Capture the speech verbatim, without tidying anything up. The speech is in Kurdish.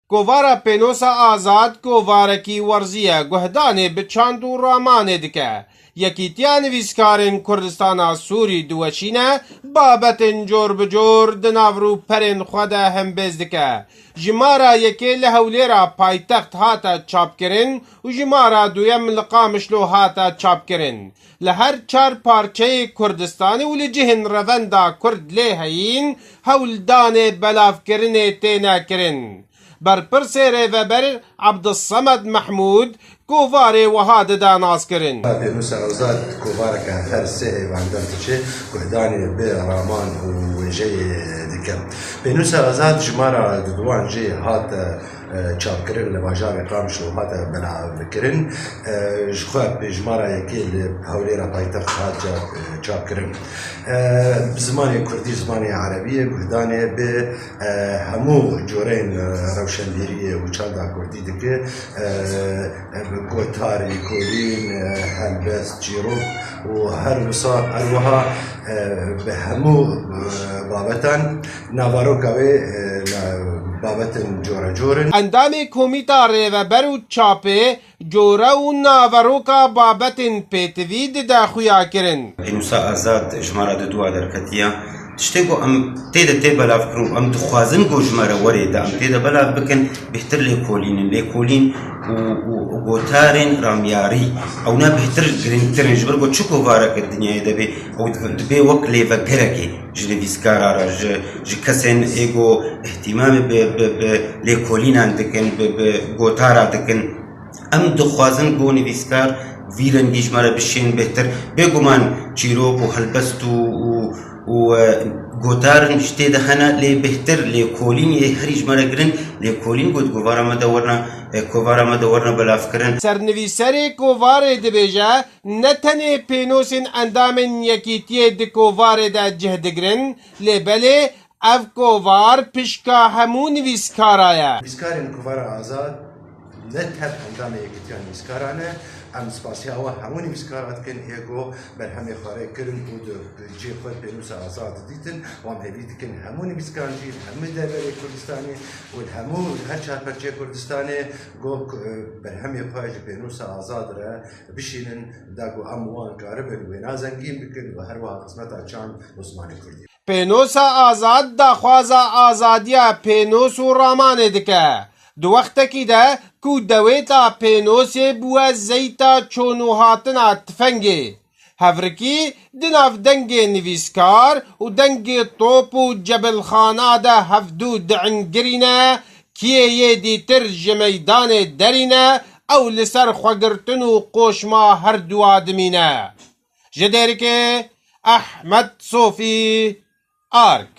Kovara Pênosa Azad kovarekî werzî ye, guhdanê bi çand û ramanê dike. Yekîtiya Nivîskarên Kurdistana Sûrî diweşîne, babetên cor bi cor di nav rûperên xwe de hembêz dike. Jimara yekê li Hewlêra paytext hate çapkirin û jimara duyem li Qamişlo hate çapkirin. Li her çar parçeyê Kurdistanê û li cihên revenda Kurd lê heyîn, hewldanê belavkirinê têne kirin. Berpirsê Rêveber Abdulsamed Mehmûd kovarê wiha dide naskirin. Pênûsa Azad kovareke her sê heyvandar diçe, guhdanê bi raman û wêjeyê dike. Pênûsa Azad jimara di duwan jê hate, e, çapkirin, li bajarê Qamişlo hate belavkirin. E, ji xwe pê jimara yekê li Hewlêra paytext hat çap, e, çapkirin. E, bi zimanê kurdî, zimanê erebî ye, guhdanê bi, e, hemû coreyên, e, rewşenbîriyê û çanda kurdî dike. E, e, bi gotar, lêkolîn, e, helbest, çîrok û her wisa, her wiha, e, bi hemû, e, babetan naveroka wê, e, na-, babetên corecor in. Endamê Komîta Rêveber û Çapê Cure û naveroka babetên pêtivî dide xuyakirin. Pênûsa Azad ji me re di dua derketiye. Tiştê ku em tê de tê belavkirin û em dixwazin ku ji me re were de em tê de belav bikin, bêhtir lêkolîn in. Lêkolîn û, û gotarên ramyarî, ewna bêhtir girîngtir in. Ji ber ku çi kovareke dinyayê de bê, ew dibe wek lêvegerekê ji nivîskara re, ji, ji kesên ê ku îhtîmamê bi, bi, bi lêkolînan dikin, bi, bi gotara dikin. Em dixwazin ku nivîskar vî rengî ji me re bişên bêhtir. Bêguman çîrok û helbest û, û, û, e, gotarin ji tê de hene, lê bêhtir lêkolîn ê herî ji me re girin. Lêkolîn ku di kovara me de werna, e, kovara me de werna belavkirin. Sernivîserê kovarê dibêje, ne tenê pênosên endamên Yekîtiyê di kovarê de cih digirin, lê belê ev kovar pişka hemû nivîskara ye. Nivîskarên Kovara Azad ne tev endamê Yekîtiya Nivîskaran e. Em spasiya we hemû nivîskara dikin, ê ku berhemê xwe rê kirin û di cihê xwe Pênûsa Azad didîtin. Wan hêvî dikin hemû nivîskan jî li hemû deverê Kurdistanê û li hemû, li her çar perçeyê Kurdistanê ku, e, berhemê xwe ji Pênûsa Azad re bişînin, da ku em wan karibin wêna zengîn bikin û her wiha xizmeta çand û zimanê kurdî. Pênosa Azad daxwaza azadiya pênos û ramanê dike. Di wextekî de ku dewêta pênosê bûye zeyta çûn û hatina tifengê. Hevrikî di nav dengê nivîskar û dengê top û cebilxana de hevdû diingirîne, kiyê yê dîtir ji meydanê derîne, ew li ser xwegirtin û qoşma herduwa dimîne. Ji Dêrikê, Ehmed Sofî, Ark.